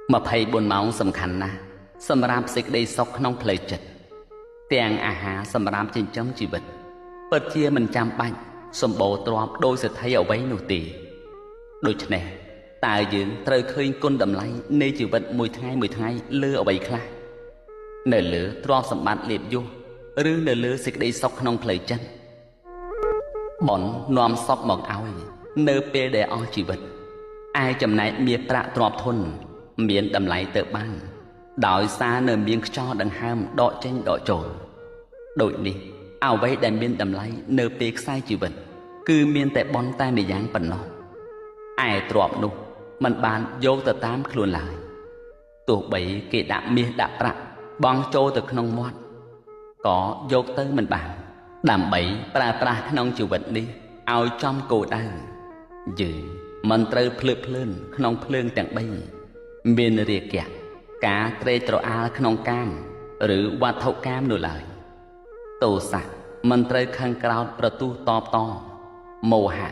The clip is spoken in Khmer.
24ម៉ោងសំខាន់ណាស់សម្រាប់សេចក្តីសុខក្នុងផ្លូវចិត្តទាំងអាហារសម្រាប់ចិញ្ចឹមជីវិតពិតជាមិនចាំបាច់សម្បូរទ្រព្យដោយសេដ្ឋីអ្វីនោះទេដូច្នេះតើយើងត្រូវឃើញគុណតម្លៃនៃជីវិតមួយថ្ងៃមួយថ្ងៃលើអ្វីខ្លះនៅលើទ្រព្យសម្បត្តិលាភយសឬនៅលើសេចក្តីសុខក្នុងផ្លូវចិត្តបុណ្យនាំសុខមកឲ្យនៅពេលដែលអស់ជីវិតឯចំណែកមាសប្រាក់ទ្រព្យធនមានតម្លៃទៅបានដោយសារនៅមានខ្យល់ដង្ហើមដកចេញដកចូលដូចនេះអ្វីដែលមានតម្លៃនៅពេលខ្សែជីវិតគឺមានតែបុណ្យតែម្យ៉ាងប៉ុណ្ណោះឯទ្រព្យនោះមិនបានយកទៅតាមខ្លួនឡើយទោះបីគេដាក់មាសដាក់ប្រាក់បង់ចូលទៅក្នុងមាត់ក៏យកទៅមិនបានដើម្បីប្រើប្រាស់ក្នុងជីវិតនេះឲ្យចំគោលដៅយើងមិនត្រូវភ្លើតភ្លើនក្នុងភ្លើងទាំង3មានរាគៈការត្រេកត្រអាលក្នុងកាមឬវត្ថុកាមនោះឡើយទោសៈមិនត្រូវខឹងក្រោធប្រទុះតបតមោហៈ